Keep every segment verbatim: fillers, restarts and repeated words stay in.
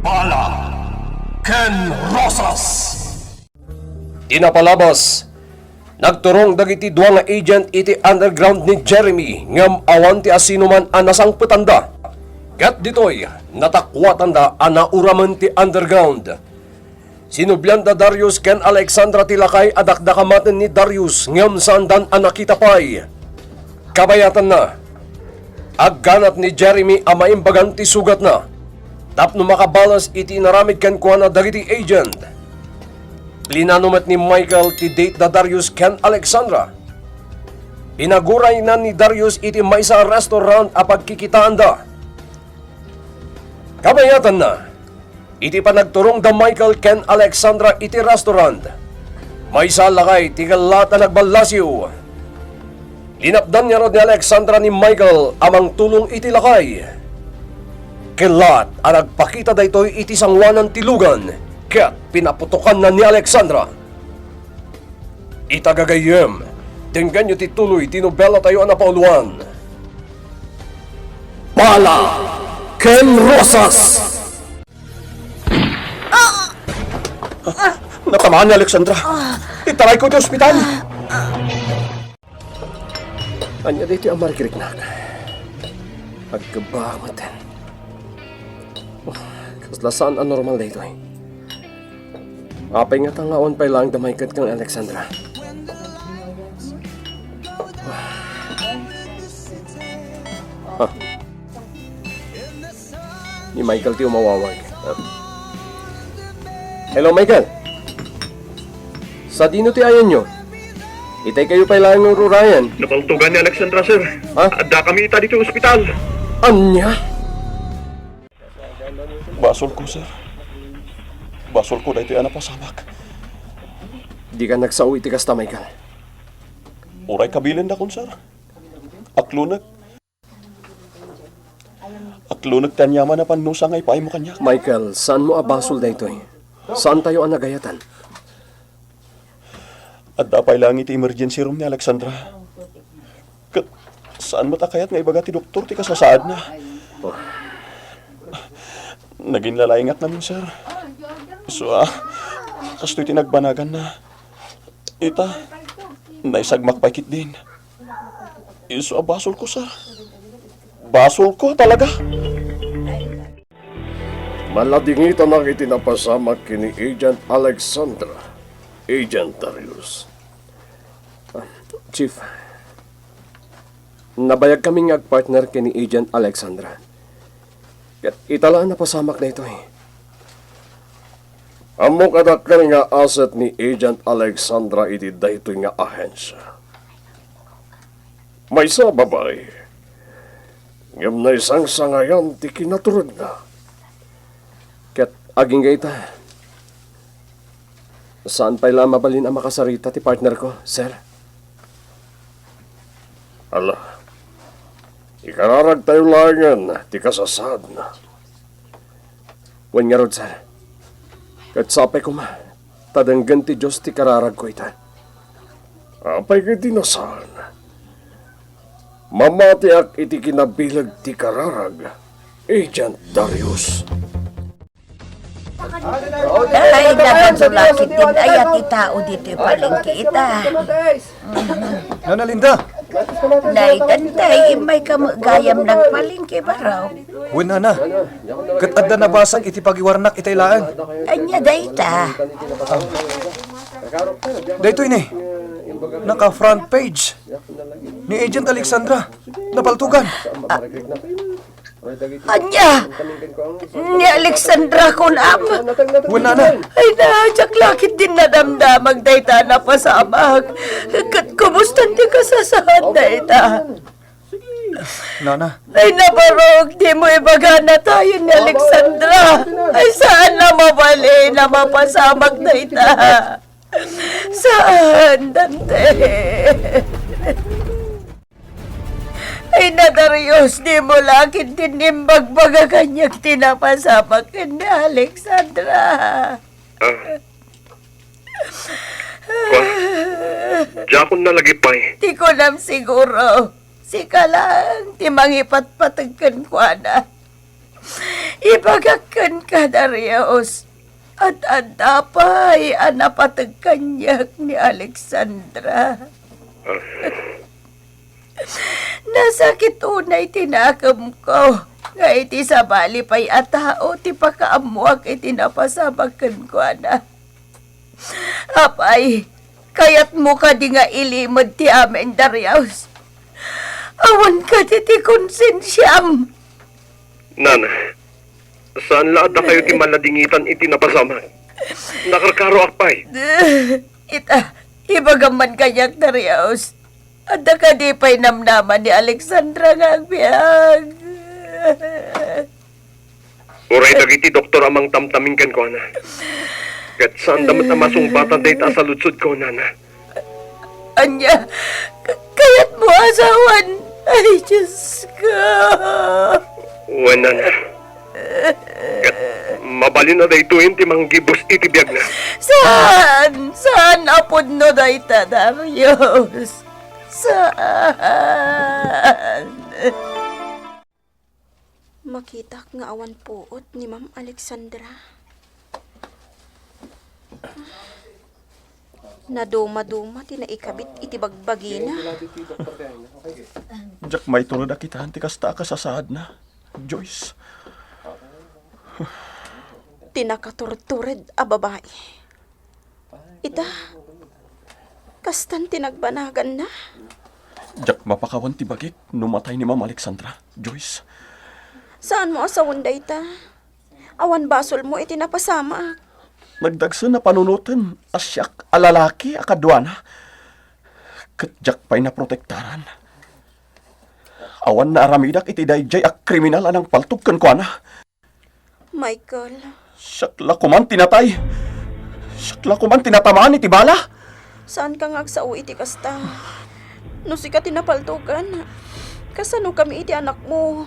Bala ken Rosas. Ti napalabas, nagturong dagiti dua nga agent iti underground ni Jeremy ngem awan ti asinoman a nasangpetanda. Ket ditoy, natakuatanda a nauramen ti underground. Sinublian da Darius ken Alexandra ti lakay a dakdakamaten ni Darius ngem saandan a nakita pay. Kabayatanna, agganat ni Jeremy a maimbagan ti sugatna tapno makabales iti inaramid kenkuana dagiti agent. Linano met ni Michael ti date da Darius ken Alexandra. Pinagurayna ni Darius iti maysa a restaurant a pagkikitaanda. Kabayatanna, iti panagturong da Michael ken Alexandra iti restaurant, maysa a lakay ti kellat a nagballasiw. Linapdan ngarud ni Alexandra ni Michael a mangtulong iti lakay. Kellat a nagpakita daytoy iti sangoanan ti lugan ket pinaputokanna ni Alexandra. Ita gagayyem, denggenyo ti tuloy ti nobelatayo a napauluan. Bala ken Rosas! Natamaan ni Alexandra. Itaray ko iti ospital. Ania daytoy a marikiriknak? Agkebba metten. Kasla saan a normal daytoy. Apay ngata nga awan pay laeng da Michael ken Alexandra? Ah. Ni Michael ti umawawag. Ah. Hello, Michael. Sadino ti ayanyo? Itay kayo pay laeng nga ururayan. Napaltugan ni Alexandra, sir. Ha? Adda kami ita ditoy ospital. Ania? Basolko, sir. Basolko daytoy a napasamak. Dika nagsao iti kasta, Michael. Uray kabilendakon, sir. Aklonek. Aklonek ti aniaman a pannusa nga ipaaymo kaniak. Michael, saanmo a basol daytoy. Saantayo a nagayatan. Adda pay laeng iti emergency room ni Alexandra. Ket saan met a kayat nga ibaga ti doktor ti kasasaadna. Oh. Nagin lalaingak ngamin, sir. Isu a, kastoy ti nagbanaganna. Ita, naisagmak pay ketdin. Isu a basolko, sir. Basolko talaga. Maladingitanak iti napasamak ken ni Agent Alexandra, Agent Darius. Ah, Chief, nabayag kami nga agpartner ken ni Agent Alexandra. Ket ita la a napasamak daytoy. Ammok a dakkel nga asset ni Agent Alexandra iti daytoy nga ahensia. Maysa a babai, ngem naisangsangayan ti kinaturogna. Ket agingga ita, saan pay la a mabalin a makasarita ti partner ko, sir. Ala, ikararagtayo laengen ti kasasaadna. Wen ngarud, sir. Ket sapay koma, ta denggen ti Dios ti kararagko ita. Apay ketdi a saan? Mamatiak iti kinabileg ti kararag, Agent Darius. Ay, nagadu la ketdin ayat ti tao ditoy palengke ita. Nana Linda. Naitan tay, immayka met gayam nagpalengke, baro. Wen, nana. Ket adda nabasak iti pagiwarnak itay laeng. Ania dayta? Daytoy ni. Naka-front page. Ni Agent Alexandra. Napaltugan. Ania? Ni Alexandra kunam? Wen, nana. Ay, na, diak la ketdin nadamdamag dayta a napasamak. Ket kumusta ti kasasaad dayta? Nana. Ay, nabarok, dimo ibaga natayen ni Alexandra. Ay, saan a mabalin a mapasamak dayta? Saan, Dante? Ay, na, Darius, dimo la ketdin imbagbaga kaniak ti napasamak ken ni Alexandra. Ah. Kua, diakon nalagipay. Ti kunam siguro, sika laeng ti mangipatpateg kenkuana. Ibagak kenka, Darius, adda pay a napateg kaniak ni Alexandra. Nasakit unay ti nakemko nga iti sabali pay a tao ti pakaammoak iti napasamak kenkuana. Apay, kayatmo kadi nga ilimed ti amin, Darius? Awan kadi ti konsensiam? Nana, saan la a dakayo ti maladingitan iti napasamak? Nakarkaroak pay. Ita, ibagam man kaniak, Darius. Adda kadi pay namnama ni Alexandra nga agbiag? Uray dagiti doktor a mangtamtamin kenkuana. Ket saanda met a masungbatan dayta a saludsodko, Nana. Ania? Ka-, kayatmo asawan? Ay, Diyos ko. Wen, Nana. Ket mabalin a daytoyen ti manggibus iti biagna. Saan? Saan a pudno dayta, Darius? Saan? Makitak nga awan puot ni Ma'am Alexandra. Naduma-duma ti naikabit iti bagbagina. Diak maitured a kitaen ti kasta a kasasaadna, Joyce. Ti nakaturtured a babai. Ita, kastan ti nagbanaganna. Diak mapakawan ti bagik no matay ni Ma'am Alexandra, Joyce. Saanmo a sawen dayta? Awan basolmo iti napasamak. Nagdagsen a panunoten a siak a lalaki a kaduana. Ket diak pay naprotektaran. Awan naaramidak iti daydiay a kriminal a nangpaltog kenkuana. Michael. Siak la koman ti natay. Siak la koman ti natamaan iti bala. Saanka nga agsao iti kasta. No sika ti napaltogan, kasano kami iti anakmo?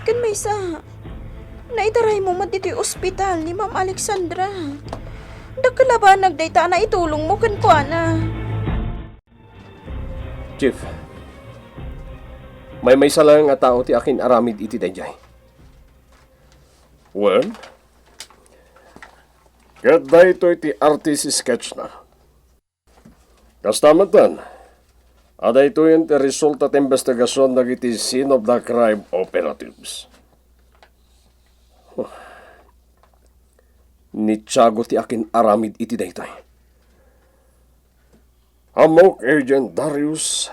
Ken maysa, naitaraymo met ditoy ospital ni Ma'am Alexandra. Dakkel a banag dayta a naitulongmo kenkuana. Chief, maymaysa laeng a tao ti akin-aramid iti daydiay. Wen, ket daytoy ti artist sketch na. Kasta metten a daytoyen ti resulta ti investigasion dagiti scene of the crime operatives. Ni Tiago ti akin-aramid iti daytoy. Ammok, Agent Darius,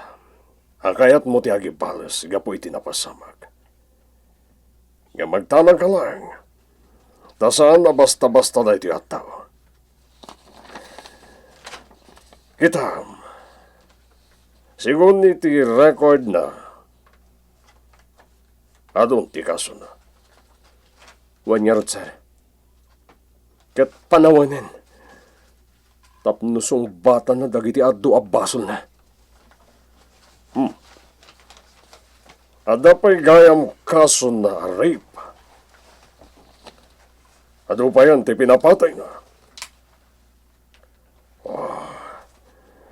a kayatmo ti agibales gapu iti napasamak. Ngem agtalagka laeng, ta saan a basta-basta daytoy a tao. Kitam, sigun iti record na, adun ti kasona. Wen ngarud, sir. Ket panawenen tapno sungbatanna dagiti adu a basolna. Hmm. Adda pay gayam kasona a rape. Adu payen ti pinapatayna. Ah,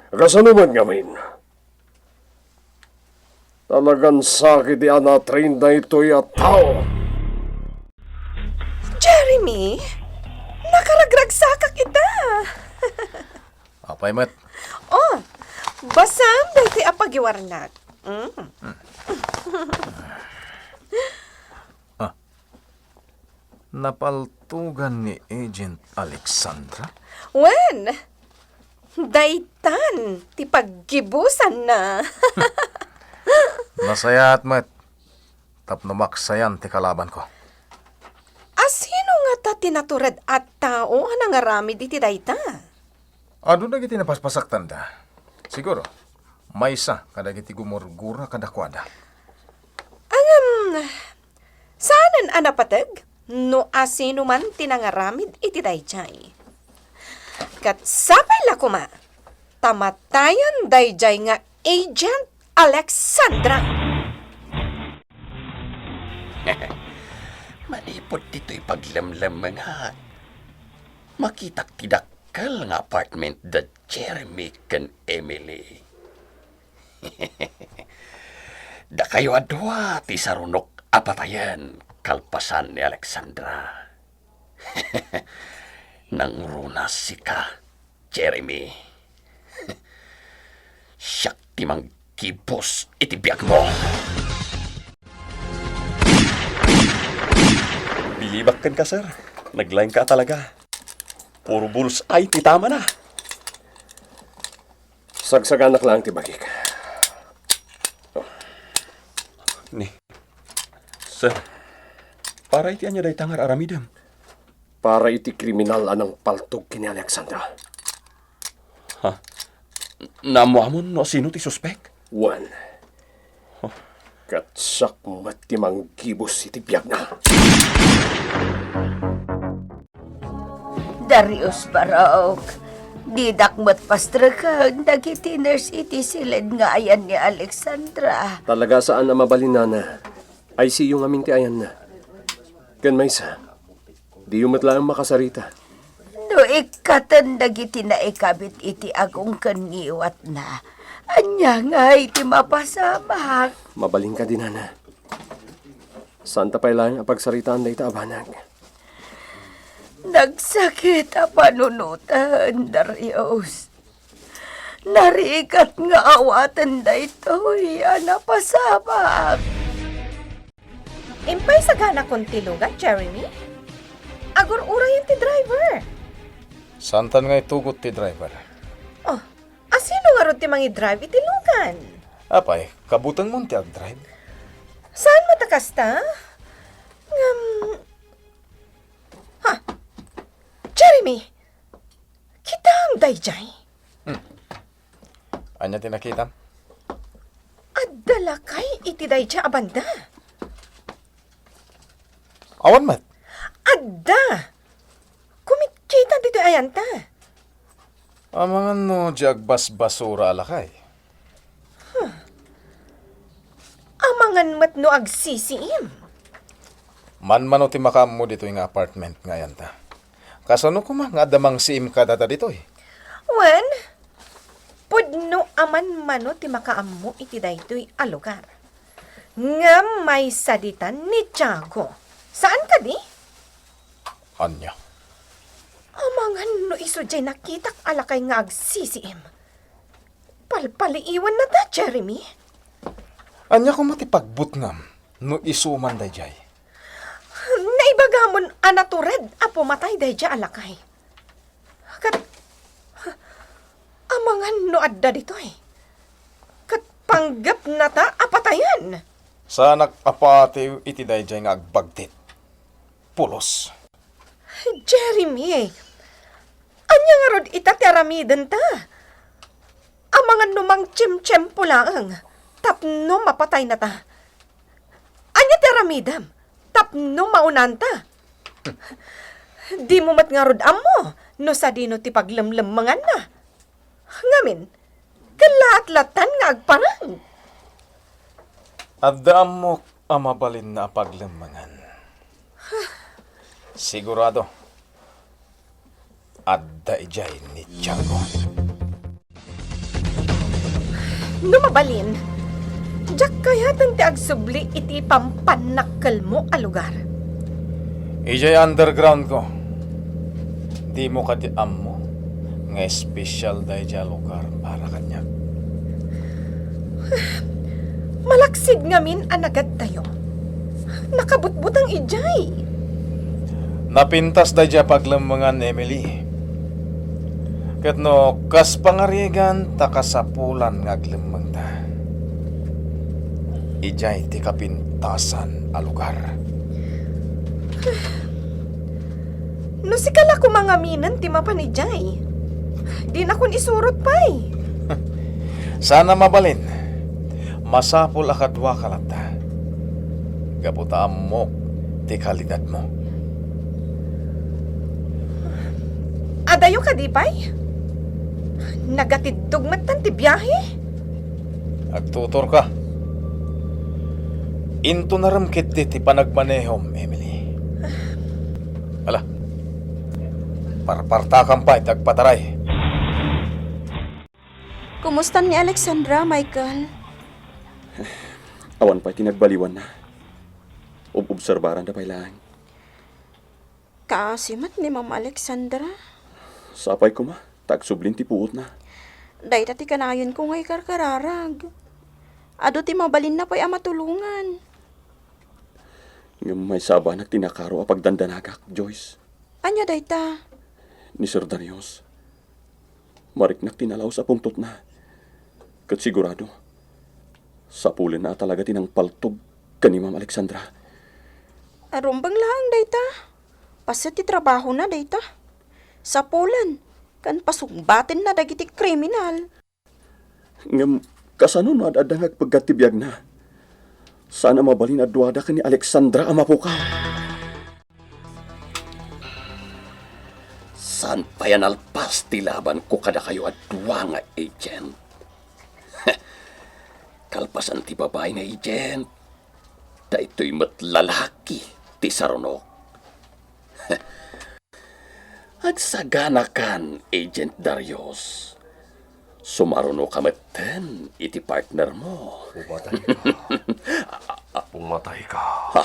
kasano man ngamin? Talagan sakit ti anatrain daytoy a tao. Jeremy, nakaragragsakak ita. Apay met? Oh, basam daytoy a pagiwarnak. Mm. Ah, napaltugan ni Agent Alexandra? Wen, daytan ti paggibusanna. Nasayaat met tapno maksayan ti kalabanko. A sino ngata ti natured a tao a nangaramid iti dayta? Adu dagiti napaspasaktanda. Siguro, maysa kadagiti gumurgura kadakuada. Ngem, saanen a napateg no asino man ti nangaramid iti daydiay. Ket sapay la koma ta matayen daydiay nga Agent Alexandra. Manipud ditoy paglemlemmengak, makitak ti dakkel nga apartment da Jeremy ken Emily. Dakayo a dua ti sarunok a patayen, kalpasan ni Alexandra. Nangruna sika, Jeremy. Siak ti manggibus iti biagmo. Bilibak kenka, sir. Naglaingka talaga. Puro bullseye ti tamana. Sagsaganak laeng ti bagik. Ni, sir, para iti ania dayta nga ar-aramidem? Para iti kriminal a nangpaltog ken ni Alexandra. Ha? Naammoamon no sino ti suspek? Wen. Ket siak met ti manggibus iti biagna. Darius Barok, didak met pastreken dagiti nurse iti siled nga ayan ni Alexandra. Talaga saan a mabalin, nana. I C U ngamin ti ayanna. Ken maysa, diyo met laeng makasarita. No ikkaten dagiti naikabit iti agong ken ngiwatna, ania ngay ti mapasamak? Mabalin kadi, nana. Saanta pay laeng a pagsaritaan dayta a banag. Nagsakit a panunoten, Darius. Narigat nga awaten daytoy a napasamak. Impay saganakon ti lugan, Jeremy? Agur-urayen ti driver. Saantan nga itugot ti driver? Oh, asino ngarud ti mangidrive iti lugan? Apay, kabutengmon ti agdrive? Saan met a kasta? Ngem, ha? Jeremy, kitam dayjay? Hmm. Ania ti nakitam? Adda lakay iti dayjay a banda. Awan met. Adda. Kumitkita ditoy ayanta. Amangan no di agbasbasura a lakay. Huh. Amangan met no agsisiim. Manmano ti makaammo ditoy nga apartment nga ayanta? Kasano koma nga adda mangsiim kadata ditoy? Wen, pudno a manmano ti makaammo iti daytoy a lugar. Ngem maysa ditan ni Tiago. Saan kadi? Ania? Amangan no isu diay nakitak a lakay nga agsisiim. Palpaliiwannata, Jeremy. Ania koma ti pagbutngam no isu man daydiay? Naibagamon a natured a pumatay daydiay a lakay. Ket, amangan no adda ditoy. Ket panggepnata a patayen. Saanak a paatiw iti daydiay nga agbagtit. Pulos. Jeremy, ania ngarud ita ti aramidenta? Amangan no mangtsemtsempo laeng tapno mapataynata. Ania ti aramidem tapno maunanta? Dimo met ngarud ammo no sadino ti paglemlemmenganna. Ngamin, ket laat-latan nga agparang. Adda ammok a mabalinna a paglemmengan. Sigurado, adda idiay ni Tiago. No mabalin, diak kayaten ti agsubli iti pampannakkelmo a lugar. Idiay underground ko. Dimo kadi ammo nga espesyal daydiay a lugar para kaniak? Malaksid ngamin a nagadtayo. Nakabutbutang idiay. Napintas daydiay a paglemmengan, Emily. Ket no kas pangarigan ta kasapulan nga aglemmengta, idiay ti kapintasan a lugar. No sika la koma ngaminen ti mapan idiay, dinakon isurot pay. Saan a mabalin. Masapul a kaduaka latta. Gapu ta ammok ti kalidadmo. Adayo kadi pay? Nagatiddog metten ti biahe? Agtuturka. Intunarem ketdi ti panagmanehom, Emily. Ala, parpartakam pay ti agpataray. Kumusta ni Alexandra, Michael? Awan pay ti nagbaliwanna. Ob-obserbaranda pay laeng. Kaasi met ni Ma'am Alexandra. Sapay koma, ta agsublin ti puotna. Dayta ti kanayon ko nga ikarkararag. Adu ti mabalinna pay a matulongan. Ngem maysa a banag ti nakaro a pagdandanagak, Joyce. Ania dayta? Ni Sir Darius. Mariknak ti nalaus a pungtotna. Ket sigurado, sapulenna a talaga ti nangpaltog ken ni Ma'am Alexandra. Arumbeng laeng dayta. Paset ti trabahona dayta. Sapulen, ken pasungbatenna dagiti kriminal. Ngem kasano no ad-adda nga agpeggat ti biagna? Saan a mabalin a duada ken ni Alexandra a mapukaw. Saan pay a nalpas ti labanko kadakayo a dua nga agent? Kalpasan ti babai nga agent, daytoy met lalaki ti sarunok. Agsaganakan, Agent Darius. Sumarunoka metten iti partner mo. Pumatay ka. Pumatay ka. Ha?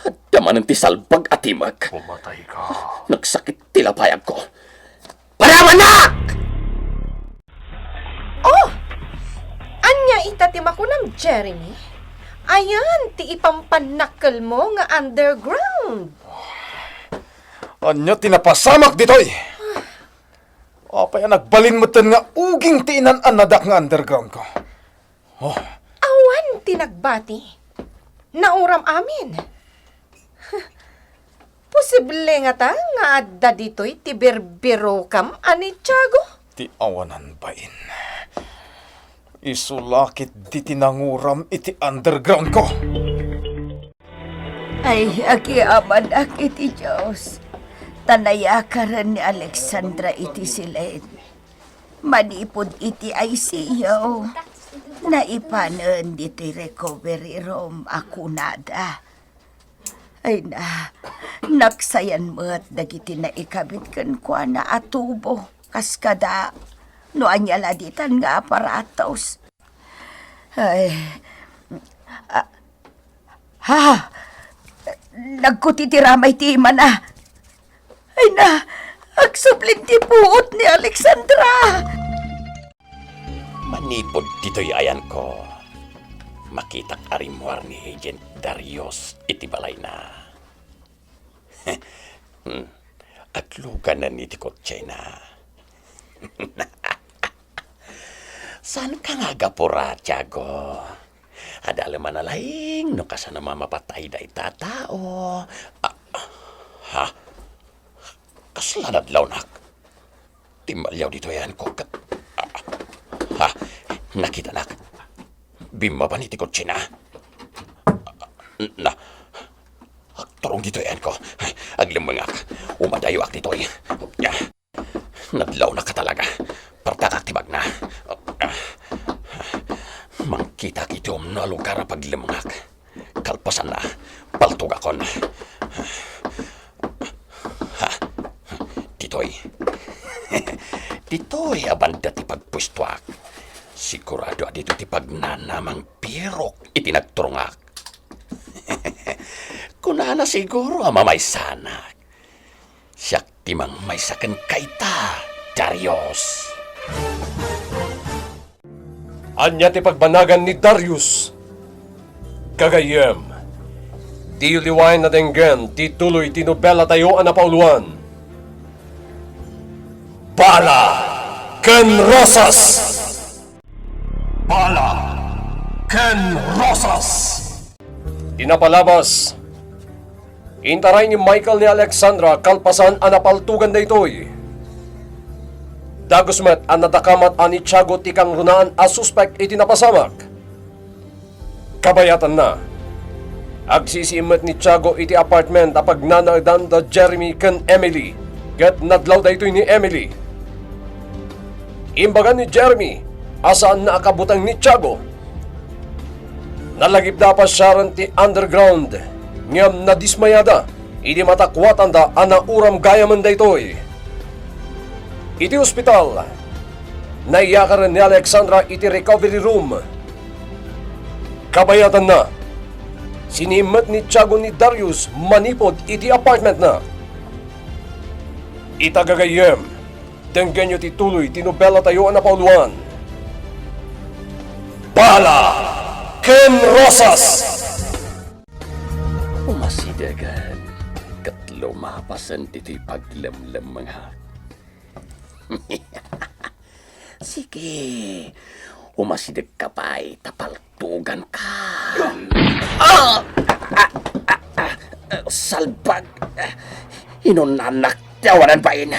Adda manen ti salbag a timek. Pumatay ka. Nagsakit ti lapayagko. Panawannak! Oh! Ania ita ti makunam, Jeremy? Ayan ti ipampannakkelmo nga underground. Ania ti napasamak ditoy? Apay a nagbalin metten nga uging ti inan-annadak nga underground ko? Oh. Awan ti nagbati. Nauram amin. Posible ngata nga adda ditoy ti birbirokam a ni Tiago? Ti awanan bain. Isu la ketdi ti nanguram iti underground ko. Ay, agyamanak iti Dios, ta nayakaren ni Alexandra iti siled. Manipud iti I C U, naipanen ditoy recovery room a kunada. Ay na, naksayan met dagiti naikabit kenkuana a tubo, kas kada no ania la ditan nga aparatos. Ay, ah, ha! Nagkutitiramay ti imana. Ay na, agsublin ti puot ni Alexandra. Manipud ditoy ayanko, makitak a rimmuar ni Agent Darius iti balayna. Hmm. Agluganen iti kotsena. Saanka nga agapura, Tiago? Adda la man a laing no kasano mamapatay dayta a tao. Ah, ha? Kasla nadlawnak? Timmaliaw ditoy ayanko ket, ah, ha, nakitanak. Bimmaban iti kotsena. Na, agturong ditoy ayanko. Aglemmengak. Umadayoak ditoy. Nadlawnak a talaga. Partakak ti bagna. Mangkitak iti umno a lugar a paglemmengak. Kalpasanna, paltogakon. Ha? Ditoy. Ditoy a banda ti pagpuestoak. Sigurado a ditoy ti pagnanamang birok iti nagturongak. Kunana siguro a mamaysanak. Siak ti mangmaysa kenka ita, Darius. Ania ti pagbanagan ni Darius? Gagayyem, diyo liwaen a denggen ti tuloy ti nobelatayo a napauluan, Bala ken Rosas! Bala ken Rosas! Ti napalabas, intaray ni Michael ni Alexandra kalpasan a napaltogan daytoy. Dagus met a nadakamat a ni Tiago ti kangrunaan a suspek iti napasamak. Kabayatanna, agsisiim met ni Tiago iti apartment a pagnanaedan da Jeremy ken Emily, ket nadlaw daytoy ni Emily. Imbaga ni Jeremy a saanna a kabuteng ni Tiago. Nalagipda a pasiaren ti underground, ngem nadismayada idi matakuatanda a nauram gayamen daytoy. Iti ospital, nayakaren ni Alexandra iti recovery room. Kabayatanna, Siniim met ni Tiago ni Darius manipud iti apartmentna. Ita gagayyem, denggenyo ti tuloy ti nobelatayo a napauluan, Bala ken Rosas! Umasideg ket lumapasen ditoy paglemlemmengak. Sige, umasidegka pay ta paltuganka. Ah! Ah! Ah! Ah! Ah! Salbag! Inunannak ti awanan bain.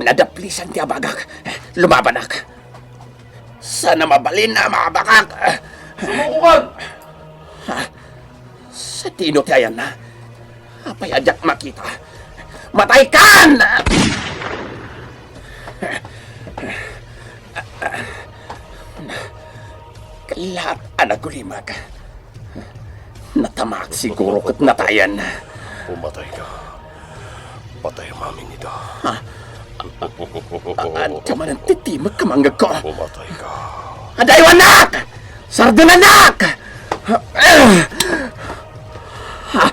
Nadaplisan ti abagak. Lumabanak. Saan a mabalin a maabakak. Sumuko kan! Ha? Sadino ti ayanna? Apay a diak makita? Mataykan! Laat a nagulimek. Natamaak siguro ket natayen. Pumatay ka. Patay amin ita. Ha? Adda manen ti timek ka manggegko. Pumatay ka. Adaywannak! Sardenannak! Ha?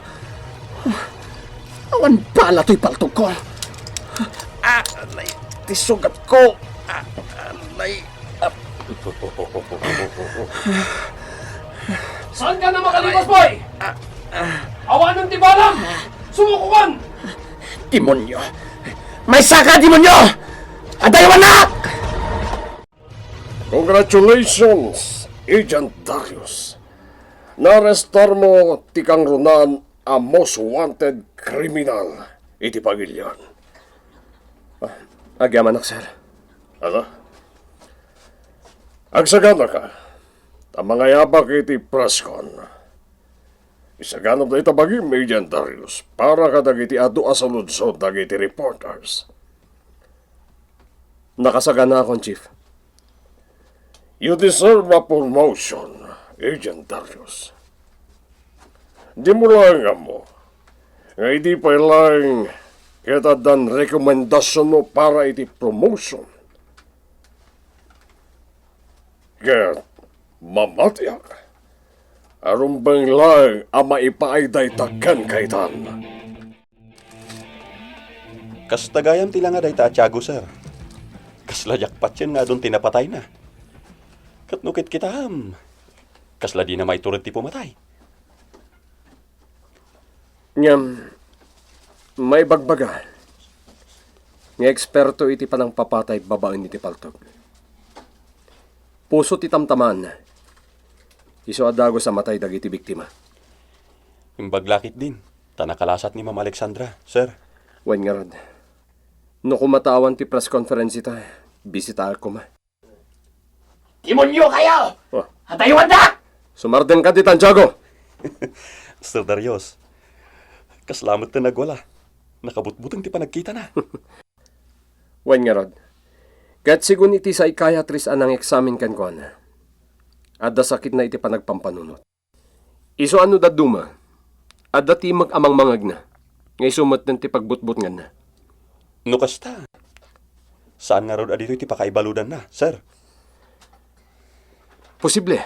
Awan bala toy paltogko. Ah, alay, ti sugatko. Ah, alay. Ah. Saan ka na makalipas, boy? Awanen ti balam! Sumuko kan! Demonyo! Maysaka, demonyo! Adaywannak! Congratulations, Agent Darius. Naarestar mo ti kangrunaan a most wanted criminal iti pagilian. Ah, agyamanak, sir. Ala? Agsaganaka, ta mangayabak iti press con. Isaganam dayta bagim, Agent Darius, para kadagiti adu a saludsod dagiti reporters. Nakasaganaakon, Chief. You deserve a promotion, Agent Darius. Dimo laeng ammo nga idi pay laeng ket addan rekomendasionmo para iti promotion. Ket mamatiak a rumbeng laeng a maipaay dayta ken kaitan. Kasta gayam ti langa dayta a Tiago, sir. Kasla diak patien nga adun ti napatayna. Ket no kitkitaem, kasla dina maitured ti pumatay. Ngem, maibagbaga nga eksperto iti panangpapatay babaen iti paltog. Puso ti tamtamaanna. Isu a dagus a matay dagiti biktima. Imbag la ketdin, ta nakalasat ni Ma'am Alexandra, sir. Wen ngarud, no koma ta awan ti press conference ita, bisitaek koma. Demonyo kayo! Oh. Adaywannak! Sumardengka ditan, Tiago! Sir Darius, kasla met ti nagwala. Nakabutbuteng ti panagkitana. Wen ngarud, ket sigun iti psychiatrist a nangeksamin kenkuana, adda sakitna iti panagpampanunot. Isu a no dadduma, adda timek a mangmangegna, nga isu metten ti pagbutbutnganna. No kasta, saan ngarud a ditoy ti pakaibaludanna, sir? Posible.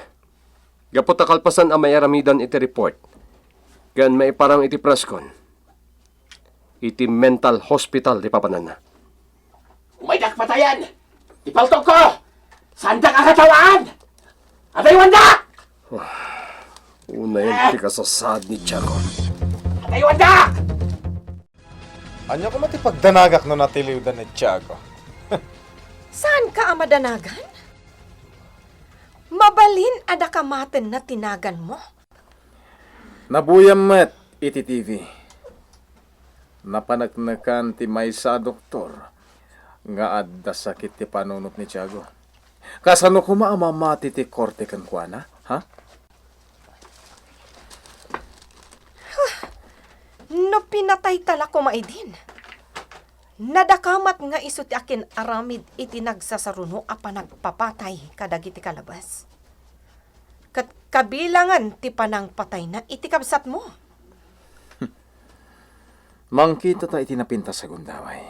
Gapu ta kalpasan a mairamidan iti report, ken maiparang iti press con, iti mental hospital ti papananna. Umaydak patayen! Ti paltogko! Saandak a katawaan! Adaywandak! Unayen ti kasasaad ni Tiago. Adaywandak! Ania koma ti pagdanagak no natiliwdan ni Tiago? Saanka a madanagan? Mabalin a daka maten ti naganmo? Nabuyam met iti T V. Napaneknekan ti maysa a doktor nga adda sakit ti panunot ni Tiago. Kasano koma a mamati ti korte kenkuana, ha? No pinatayta la koma idin, nadakamat nga isu ti akin-aramid iti nagsasaruno a panagpapatay kadagiti kalabas. Ket kabilangan ti panangpatayna iti kabsatmo. Mangkitata iti napintas a gundaway.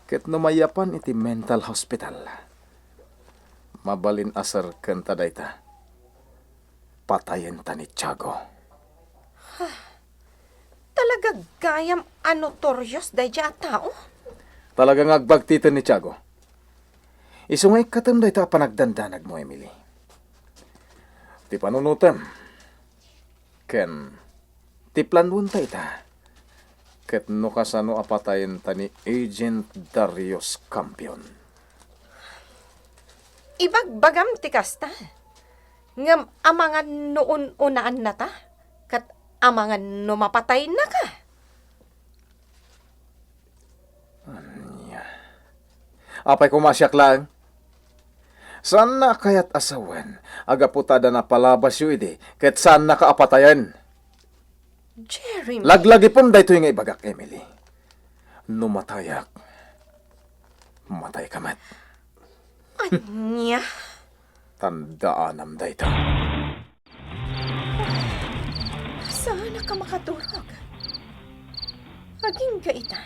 Ket no mayapan iti mental hospital, mabalin a serkenta dayta. patayenta ni Tiago. Talaga gayam a notorious daydiay a tao? Talaga nga agbagtiten ni Tiago. Isu nga ikkatem dayta a panagdandanagmo, Emily. Ti panunotem ken ti planuenta ita, ket no kasano a patayenta ni Agent Darius Campion. Ibagbagam ti kasta, ngem amangan no un-unaannata, ket amangan no mapataynaka. Ania? Apay koma a siak laeng? Saanna a kayat a sawen a gapu ta adda napalabasyo idi ket saannaka a patayen? Jeremy. Laglagipem daytoy nga ibagak, Emily. No matayak, matayka met. Ania? Tandaanam dayta. Saanaka makaturog. Agingga ita.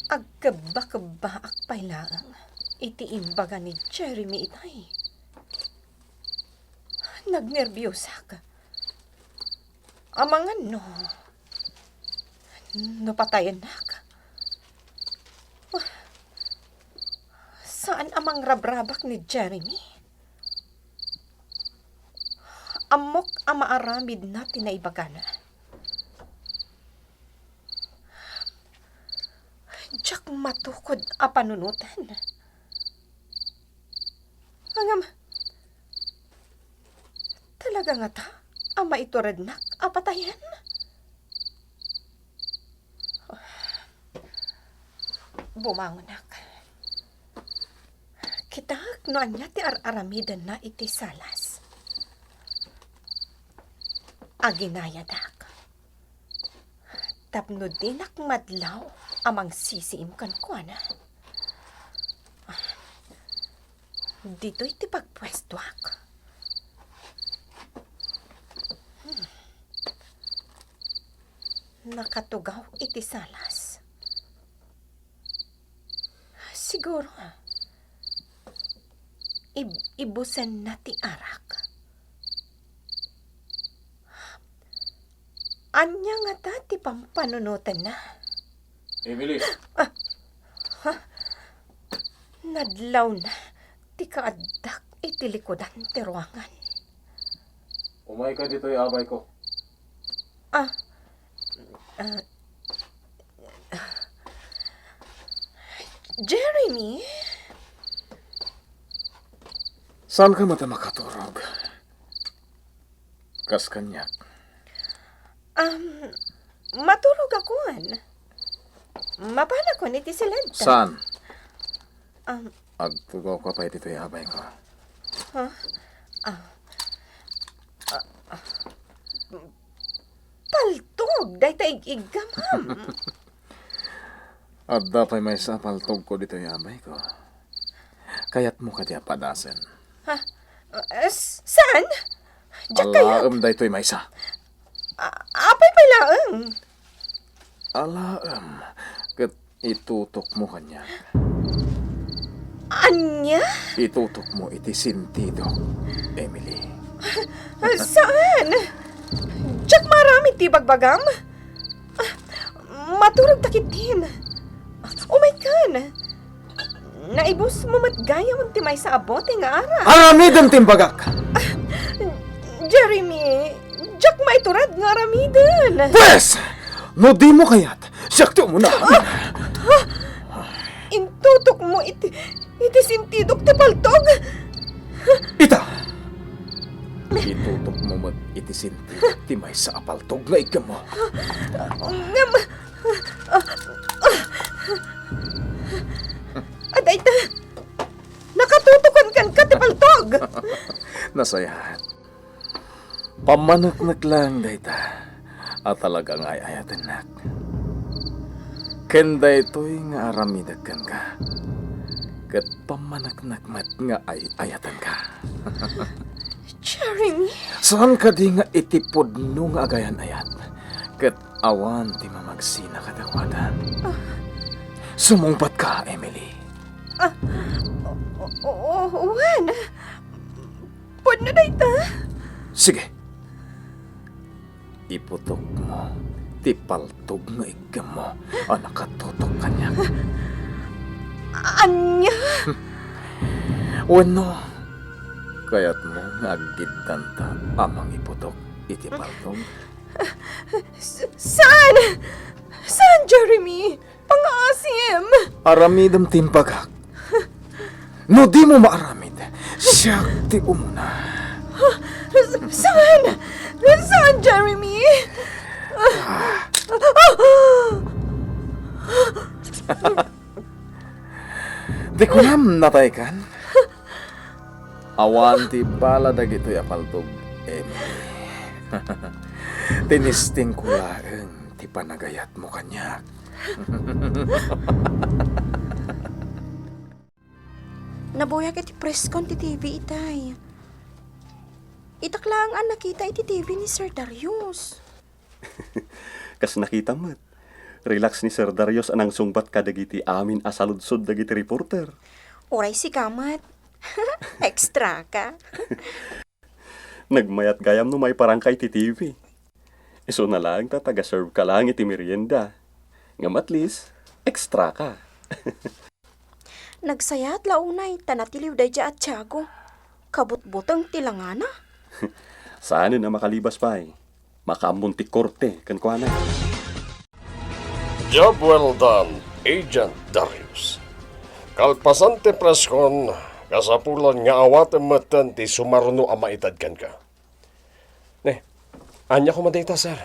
Agkebba-kebbaak pay laeng iti imbaga ni Jeremy itay. Nagnerbiosak. Amangan no, no patayennak. Saan a mangrabrabak ni Jeremy. Ammok a maaramidna ti naibagana. Diak matukod a panunoten. Ngem, talaga ngata a maiturednak a patayen? Bumangonak. Kitaek no ania ti ar-aramidenna iti salas. Aginayadak. Tapno dinak madlaw a mangsisiim kenkuana. Ditoy ti pagpuestoak. Hmm. Nakatugaw iti salas. Siguro, ib-, ibusenna ti arak. Ania ngata ti pampanunotenna? Emily! Ah, ha? Nadlawna ti kaaddak iti likudan ti ruangan. Umayka ditoy, abayko. Ah, ah, Jeremy? Saanka met a makaturog? Kas kaniak. Um, maturogakon. Mapanakon iti siled. Saan? Um, Agtugawka pay ditoy, abayko. Huh? Ah. Ah, ah. Paltog dayta ig-iggam, ma'am. Adda pay maysa a paltogko ditoy, abayko. Kayatmo kadi a padasen? Ha? Eh, s-, saan? Diak kayat. Alaem daytoy maysa. A-, apay pay laeng? Alaem, ket itutokmo kaniak. Ania? Itutokmo iti sentidok, Emily. Saan? Diak maaramid ti bagbagam. Maturogta ketdin. Umaykan. Naibusmo met gayam ti maysa a bote nga arak. Aramidem ti imbagak! Ah, Jeremy, diak maitured nga aramiden. Pwes! No dimo kayat, siak ti umuna. Ah! Ah! Intutokmo iti, iti sentidok ti paltog. Ita! Itutokmo met iti sentidok ti maysa a paltog nga iggammo. Ngem, adda ita, nakatutokan kenka ti paltog. Nasayaat. Pammaneknek laeng dayta a talaga nga ay-ayatennak. Ken daytoy nga aramidek kenka, ket pammaneknek met nga ay-ayatenka. Jeremy? Saan kadi nga iti pudno nga agayan-ayat, ket awan ti mamagsina kadakuada. Ah. Sumungpatka, Emily. Ah, o-, o-, o-, wen. Pudno dayta. Sige. Iputokmo ti paltog nga iggammo a nakatutok kaniak. Ania? Wenno, kayatmo nga aggiddanta a mangiputok iti paltog? S-, saan? Saan, Jeremy? Pangaasim! Aramidem ti imbagak. No dimo maaramid, siak ti umuna. S-, saan? Saan, Jeremy? Di kunam nataykan? Awan ti bala dagitoy a paltog, Emily. Tinistingko laeng ti panagayatmo kaniak. Nabuyak iti preskon ti T V itay. Itak laeng a nakita iti T V ni Sir Darius. Kas nakitam met, relax ni Sir Darius a nangsungbat kadagiti amin a saludsod dagiti reporter. Uray sika met. Extra ka. Nagmayat gayam no maiparangka iti T V. Isuna laeng ta taga-serve ka laeng iti merienda. Ngem at least, extra ka. Nagsayat la unay ta natiliw daydiay a Tiago. Kabutbuteng ti langana. Saanen a makalibas pay. Makaammon ti korte kenkuana. Job well done, Agent Darius. Kalpasan ti preskon, kasapulan nga awatem metten ti sumaruno a maited kenka. Ne, ania koma dayta, sir?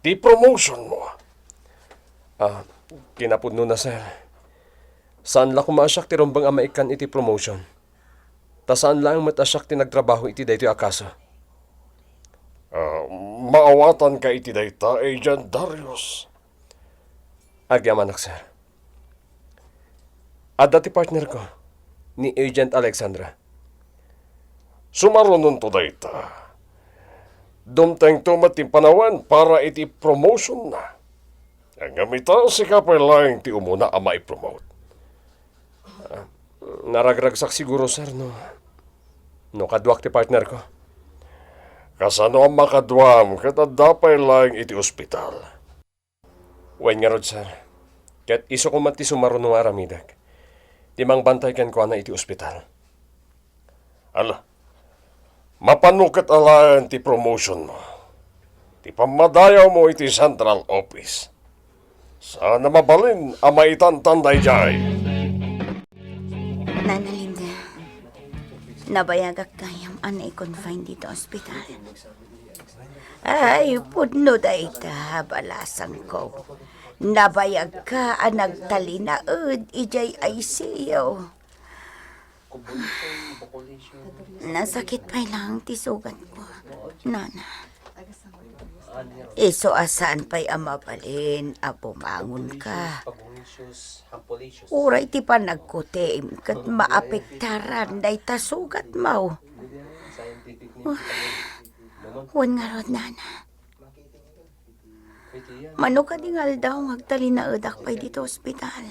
Ti promotion mo. Ah, kinapudnona, sir. Saan la koma a siak ti rumbeng a maikkan iti promotion. Ta saan laeng met a siak ti nagtrabaho iti daytoy a kaso. Ah, maawatanka iti dayta, Agent Darius. Agyamanak, sir. Adda ti partnerko, ni Agent Alexandra. Sumarunonto dayta. Dumtengto met ti panawen para iti promotionna. Ngem ita, sika pay laeng ti umuna a maipromote. Ah, naragragsak siguro, sir, no, no kaduak ti partnerko. Kasano a makaduam ket adda pay laeng iti ospital? Wen ngarud, sir. Ket isu koma ti sumaruno nga aramidek. Ti mangbantay kenkuana iti ospital. Ala, mapano ket alaen ti promotion mo. Ti pammadayawmo iti central office. Saan a mabalin a maitantan daydiay. Nana Linda, nabayagak gayam a nai-confine dito ospital. Ay, pudno dayta, balasangko. Nabayagka a nagtalinaed idiay I C U. Nasakit pay lang ti sugatko, nana. Isu a saan pay a mabalin a bumangonka. Uray ti panagkutim ket maapektaran dayta sugatmo. Wen ngarud, nana. Mano kadi nga aldaw nga agtalinaedak pay dito ospital?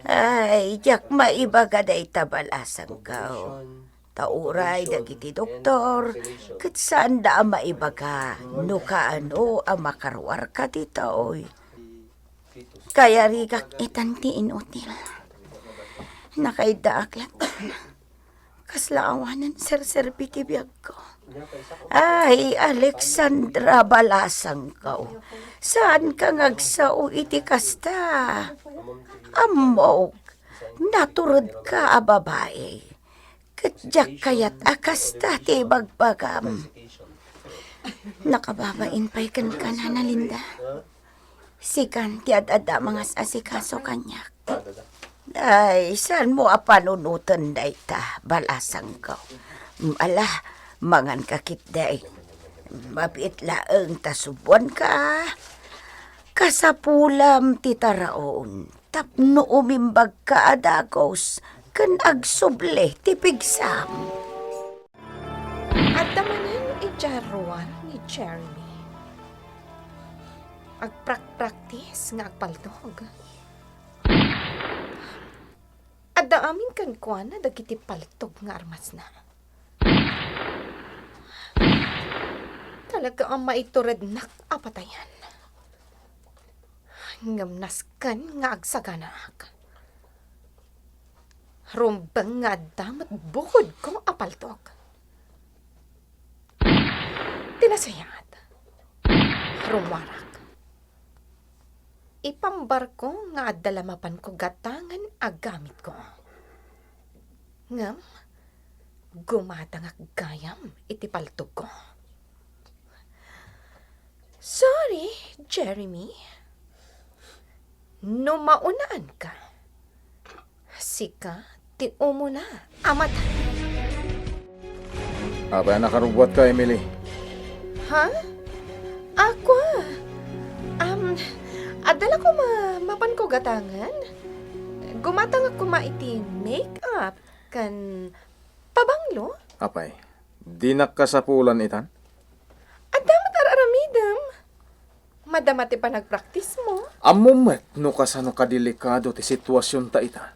Ay, diak maibaga dayta, balasangko. Ta uray dagiti doktor, ket saanda a maibaga no kaano a makaruarka ditoy. Kayarigak itan ti inutil. Nakaiddaak latta. Kasla awanen serserbi ti biagko. Ay, Alexandra, balasangko. Saanka nga agsao iti kasta? Ammok, naturedka a babai. Ket diak kayat a kasta ti ibagbagam. Nakababain pay kenka, nana Linda. Sikan ti ad-adda mangas-asikaso kaniak. Ay, saanmo a panunoten dayta, balasangko. Ala, manganka ketdi. Mabiit laeng ta subuanka. Kasapulam ti taraon tapno umimbagka a dagus ken agsubli ti pigsam. Adda manen idiay ruar ni Jeremy. Agprakpraktis nga agpaltog. Adda amin kenkuana dagiti paltog nga armasna. talaga a maiturednak a patayen. Ngem nasken nga agsaganaak. Rumbeng nga adda met bukodko a paltog. Ti nasayaat, rummuarak. Ipambarko nga adda la mapanko gatangen a gamitko. Ngem, gumatangak gayam iti paltogko. Sorry, Jeremy. No maunaanka, sika ti umuna a matay. Apay a nakarubbuatka, Emily? Ha? Ako? Um, adda la koma mapanko gatangen? Gumatangak koma iti make-up ken pabanglo? Apay, dinak kasapulan itan? Adda met ar-aramidem. Madama ti panagpraktismo. Ammom met no kasano kadelikado ti situasionta ita.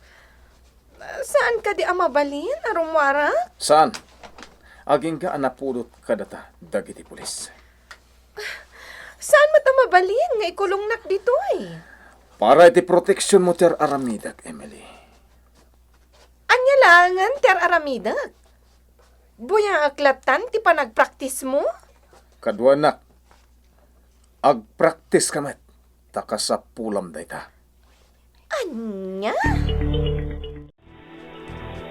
Saan kadi a mabalin a rummuarak? Saan? Agingga a napudot kadata dagiti pulis. Saan met a mabalin nga ikulongnak ditoy? Para iti proteksionmo ti ar-aramidek, Emily. Ania laengen ti ar-aramidek? Buyaek lattan ti panagpraktismo? Kaduanak, agpraktiska met, ta kasapulam dayta. Ania?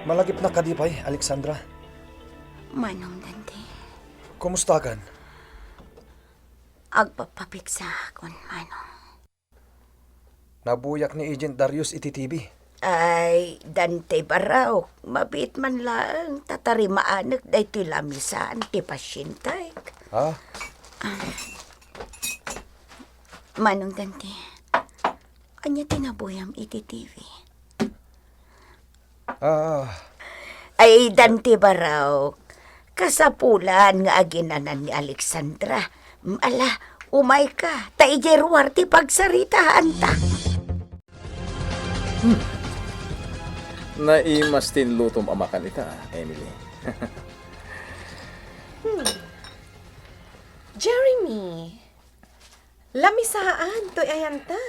Malagipnak kadi pay, Alexandra? Manong Dante. Kumustakan? Agpapapigsaakon, Manong. Nabuyak ni Agent Darius iti T V. Ay, Dante Barao, mabiit man laeng ta tarimaanek daytoy lamisaan ti pasientek. Ha? Manong Dante, ania ti nabuyam iti T V? Ah. Ay, Dante Barok, kasapulan nga aginanan ni Alexandra. Mm, ala, umayka, ta idiay ruar ti pagsaritaanta. Hmm. Naimas ti inlutom a makan ita, Emily. Hmm. Jeremy, lamisaan toy ayanta.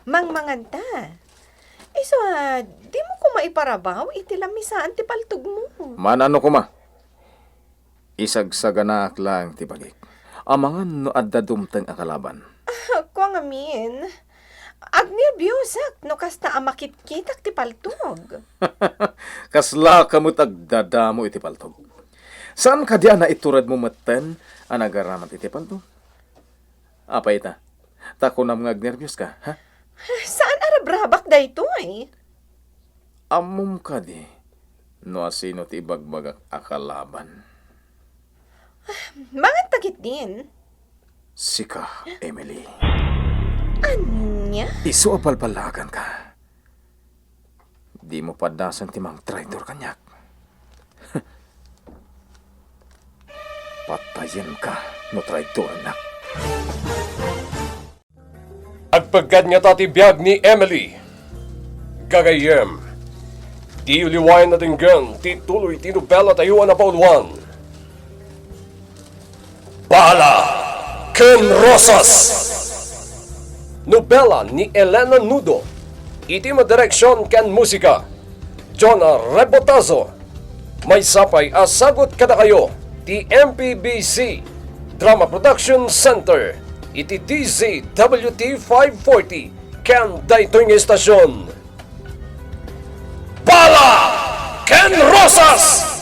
Mangmanganta. Isu a, dimo koma iparabaw iti lamisaan ti paltogmo. Manano koma? Isagsaganaak laeng ti bagik. Amangan no adda dumteng a kalaban. Ah, kua ngamin. Agnerbiosak no kasta a makitkitak ti paltog. Kaslaka met agdadamo iti paltog. Saan kadi a naituredmo metten a nagaramat iti paltog? Apay ita? Ta kunam nga agnerbioska, ha? Saan a rabrabak daytoy? Ammom kadi no asino ti ibagbagak a kalaban? Manganta ketdin. Sika, Emily. Ania? Isu a balballaaganka. Dimo paddasen ti mangtraidor kaniak. Patayenka no traidorennak. Agpeggad ngata ti biag ni Emily. Gagayyem, diyo liwayan a denggen ti tuloy ti nobelatayo a napauluan. Bala ken Rosas. Nobela ni Elena Nudo. Iti madireksion ken musika, Jonah Rebotazo. Maysa pay a sagut kadakayo ti M P B C Drama Production Center iti D Z W T five forty ken daytoy nga istasion. Bala ken Rosas!